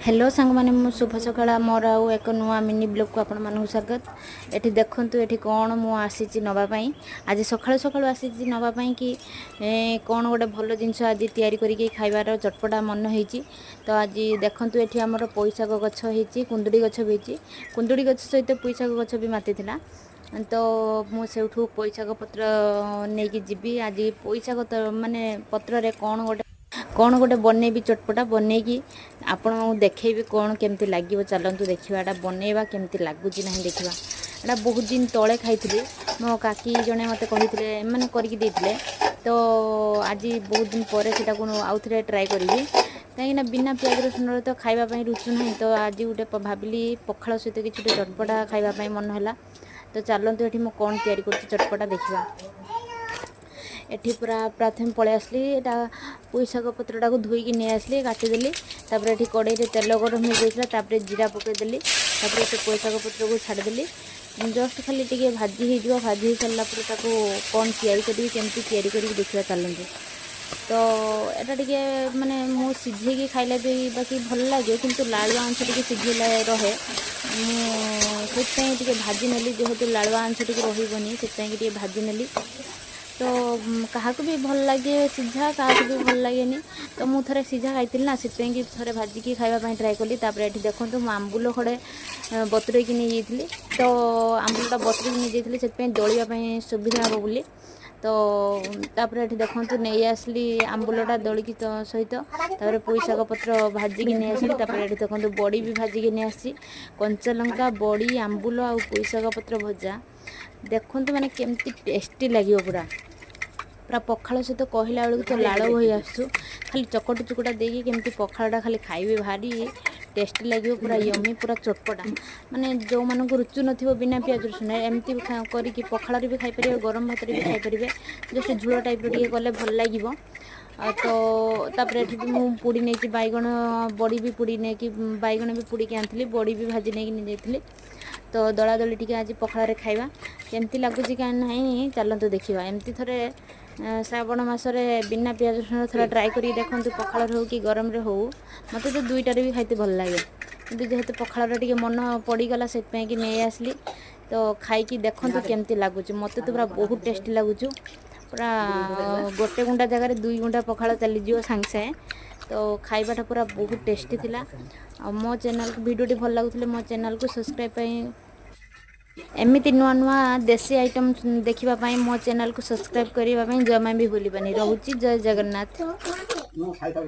Hello ସାଙ୍ଗମାନେ, ମୁଁ ଶୁଭ ସକାଳ। ମୋର ଆଉ ଏକ ନୂଆ ମିନି ବ୍ଲଗ୍କୁ ଆପଣମାନଙ୍କୁ ସ୍ୱାଗତ। ଏଠି ଦେଖନ୍ତୁ, ଏଠି କ'ଣ ମୁଁ ଆସିଛି ନେବା ପାଇଁ। ଆଜି ସକାଳୁ ସକାଳୁ ଆସିଛି ନେବା ପାଇଁ କି କ'ଣ ଗୋଟେ ଭଲ ଜିନିଷ ଆଜି ତିଆରି କରିକି ଖାଇବାର ଚଟପଟା ମନ ହେଇଛି। ତ ଆଜି ଦେଖନ୍ତୁ, ଏଠି ଆମର ପୋଇଶାଗ ଗଛ ହେଇଛି, କୁନ୍ଦୁଡ଼ି ଗଛ ବି ହେଇଛି। କୁନ୍ଦୁଡ଼ି ଗଛ ସହିତ ପୋଇଶାଗ ଗଛ ବି ମାତିଥିଲା। ତ ମୁଁ ସେଇଠୁ ପୋଇଶାଗ ପତ୍ର ନେଇକି ଯିବି। ଆଜି ପୋଇଶାଗ ତ ମାନେ ପତ୍ରରେ କ'ଣ ଗୋଟେ ବନେଇବି, ଚଟପଟା ବନେଇକି ଆପଣଙ୍କୁ ଦେଖେଇବି କ'ଣ କେମିତି ଲାଗିବ। ଚାଲନ୍ତୁ ଦେଖିବା, ଏଇଟା ବନେଇବା କେମିତି ଲାଗୁଛି ନାହିଁ ଦେଖିବା। ଏଇଟା ବହୁତ ଦିନ ତଳେ ଖାଇଥିଲି। ମୋ କାକି ଜଣେ ମୋତେ କହିଥିଲେ, ମାନେ କରିକି ଦେଇଥିଲେ। ତ ଆଜି ବହୁତ ଦିନ ପରେ ସେଟାକୁ ଆଉଥରେ ଟ୍ରାଏ କରିବି, କାହିଁକିନା ବିନା ପିଆଜ ରସୁଣରେ ତ ଖାଇବା ପାଇଁ ରୁଚୁ ନାହିଁ। ତ ଆଜି ଗୋଟେ ଭାବିଲି ପଖାଳ ସହିତ କିଛି ଗୋଟେ ଚଟପଟା ଖାଇବା ପାଇଁ ମନ ହେଲା। ତ ଚାଲନ୍ତୁ, ଏଠି ମୁଁ କ'ଣ ତିଆରି କରୁଛି ଚଟପଟା ଦେଖିବା। ଏଠି ପୁରା ପ୍ରଥମେ ପଳେଇ ଆସିଲି। ଏଇଟା ପୋଇଶାଗ ପତ୍ରଟାକୁ ଧୋଇକି ନେଇ ଆସିଲି, କାଟିଦେଲି। ତାପରେ ଏଠି କଡ଼େଇରେ ତେଲ ଗରମ ହେଇଯାଇଥିଲା। ତାପରେ ଜିରା ପକାଇଦେଲି। ତାପରେ ସେ ପୋଇଶାଗ ପତ୍ରକୁ ଛାଡ଼ିଦେଲି। ଜଷ୍ଟ ଖାଲି ଟିକେ ଭାଜି ହେଇଯିବ। ଭାଜି ହେଇସାରିଲା ପରେ ତାକୁ କ'ଣ ତିଆରି କରିବି, କେମିତି ତିଆରି କରିବି ଦେଖିବା ଚାଲନ୍ତୁ। ତ ଏଇଟା ଟିକେ ମାନେ ମୁଁ ସିଝେଇକି ଖାଇଲେ ବି ବାକି ଭଲ ଲାଗେ, କିନ୍ତୁ ଲାଳୁଆ ଅଂଶ ଟିକେ ସିଝେଇଲେ ରହେ। ମୁଁ ସେଥିପାଇଁ ଟିକେ ଭାଜି ନେଲି। ଯେହେତୁ ଲାଳୁଆ ଅଂଶ ଟିକେ ରହିବନି, ସେଥିପାଇଁ ଟିକେ ଭାଜି ନେଲି। ତ କାହାକୁ ବି ଭଲ ଲାଗେ ସିଝା, କାହାକୁ ବି ଭଲ ଲାଗେନି। ତ ମୁଁ ଥରେ ସିଝା ଖାଇଥିଲି ନା, ସେଥିପାଇଁ କି ଥରେ ଭାଜିକି ଖାଇବା ପାଇଁ ଟ୍ରାଏ କଲି। ତାପରେ ଏଠି ଦେଖନ୍ତୁ, ମୁଁ ଆମ୍ବୁଲ ଖଡ଼େ ବତୁରେଇକି ନେଇଯାଇଥିଲି। ତ ଆମ୍ବୁଲଟା ବତୁରେଇକି ନେଇଯାଇଥିଲି, ସେଥିପାଇଁ ଦଳିବା ପାଇଁ ସୁବିଧା ହେବ ବୋଲି। ତ ତାପରେ ଏଠି ଦେଖନ୍ତୁ, ନେଇ ଆସିଲି ଆମ୍ବୁଲଟା ଦଳିକି ତ ସହିତ। ତାପରେ ପୋଇଶାଗ ପତ୍ର ଭାଜିକି ନେଇ ଆସିଲି। ତାପରେ ଏଠି ଦେଖନ୍ତୁ, ବଡ଼ି ବି ଭାଜିକି ନେଇ ଆସିଛି। କଞ୍ଚା ଲଙ୍କା, ବଡ଼ି, ଆମ୍ବୁଲ ଆଉ ପୋଇଶାଗ ପତ୍ର ଭଜା ଦେଖନ୍ତୁ, ମାନେ କେମିତି ଟେଷ୍ଟି ଲାଗିବ ପୁରା। ପୁରା ପଖାଳ ସହିତ କହିଲା ବେଳକୁ ତ ଲାଳ ବୋହି ଆସୁଛୁ। ଖାଲି ଚକଟି ଚୁକୁଟା ଦେଇକି କେମିତି ପଖାଳଟା ଖାଲି ଖାଇବେ, ଭାରି ଟେଷ୍ଟି ଲାଗିବ, ପୁରା ୟମି, ପୁରା ଚଟପଟା। ମାନେ ଯେଉଁମାନଙ୍କୁ ରୁଚୁ ନଥିବ ବିନା ପିଆଜ ରସୁଣ, ଏମିତି ବି କରିକି ପଖାଳରେ ବି ଖାଇପାରିବେ, ଗରମ ଭାତରେ ବି ଖାଇପାରିବେ। ଜଷ୍ଟ ଝୋଳ ଟାଇପ୍ର ଟିକେ କଲେ ଭଲ ଲାଗିବ। ଆଉ ତ ତାପରେ ଏଠି ବି ମୁଁ ପୋଡ଼ି ନେଇଛି ବାଇଗଣ, ବଡ଼ି ବି ପୋଡ଼ି ନେଇକି, ବାଇଗଣ ବି ପୋଡ଼ିକି ଆଣିଥିଲି, ବଡ଼ି ବି ଭାଜି ନେଇକି ନେଇଯାଇଥିଲି। ତ ଦଳାଦଳି ଟିକେ ଆଜି ପଖାଳରେ ଖାଇବା। କେମିତି ଲାଗୁଛି କାହିଁ ନାହିଁ, ଚାଲନ୍ତୁ ଦେଖିବା। ଏମିତି ଥରେ ଶ୍ରାବଣ ମାସରେ ବିନା ପିଆଜ ରସୁଣ ଥରେ ଟ୍ରାଏ କରିକି ଦେଖନ୍ତୁ, ପଖାଳରେ ହଉ କି ଗରମରେ ହଉ। ମୋତେ ତ ଦୁଇଟାରେ ବି ଖାଇତେ ଭଲ ଲାଗେ, କିନ୍ତୁ ଯେହେତୁ ପଖାଳରେ ଟିକେ ମନ ପଡ଼ିଗଲା, ସେଥିପାଇଁ କି ନେଇ ଆସିଲି। ତ ଖାଇକି ଦେଖନ୍ତୁ କେମିତି ଲାଗୁଛି। ମୋତେ ତ ପୁରା ବହୁତ ଟେଷ୍ଟି ଲାଗୁଛି। ପୁରା ଗୋଟେ ଗୁଣ୍ଡା ଜାଗାରେ ଦୁଇ ଗୁଣ୍ଡା ପଖାଳ ଚାଲିଯିବ ସାଙ୍ଗେ ସାଙ୍ଗେ। ତ ଖାଇବାଟା ପୁରା ବହୁତ ଟେଷ୍ଟି ଥିଲା। ଆଉ ମୋ ଚ୍ୟାନେଲକୁ ଭିଡ଼ିଓଟି ଭଲ ଲାଗୁଥିଲେ ମୋ ଚ୍ୟାନେଲକୁ ସବସ୍କ୍ରାଇବ୍ ପାଇଁ, ଏମିତି ନୂଆ ନୂଆ ଦେଶୀ ଆଇଟମ୍ ଦେଖିବା ପାଇଁ ମୋ ଚ୍ୟାନେଲକୁ ସବସ୍କ୍ରାଇବ୍ କରିବା ପାଇଁ ଜମା ବି ଭୁଲିବନି। ରହୁଛି, ଜୟ ଜଗନ୍ନାଥ। ମୁଁ ଖାଇଥାଉ।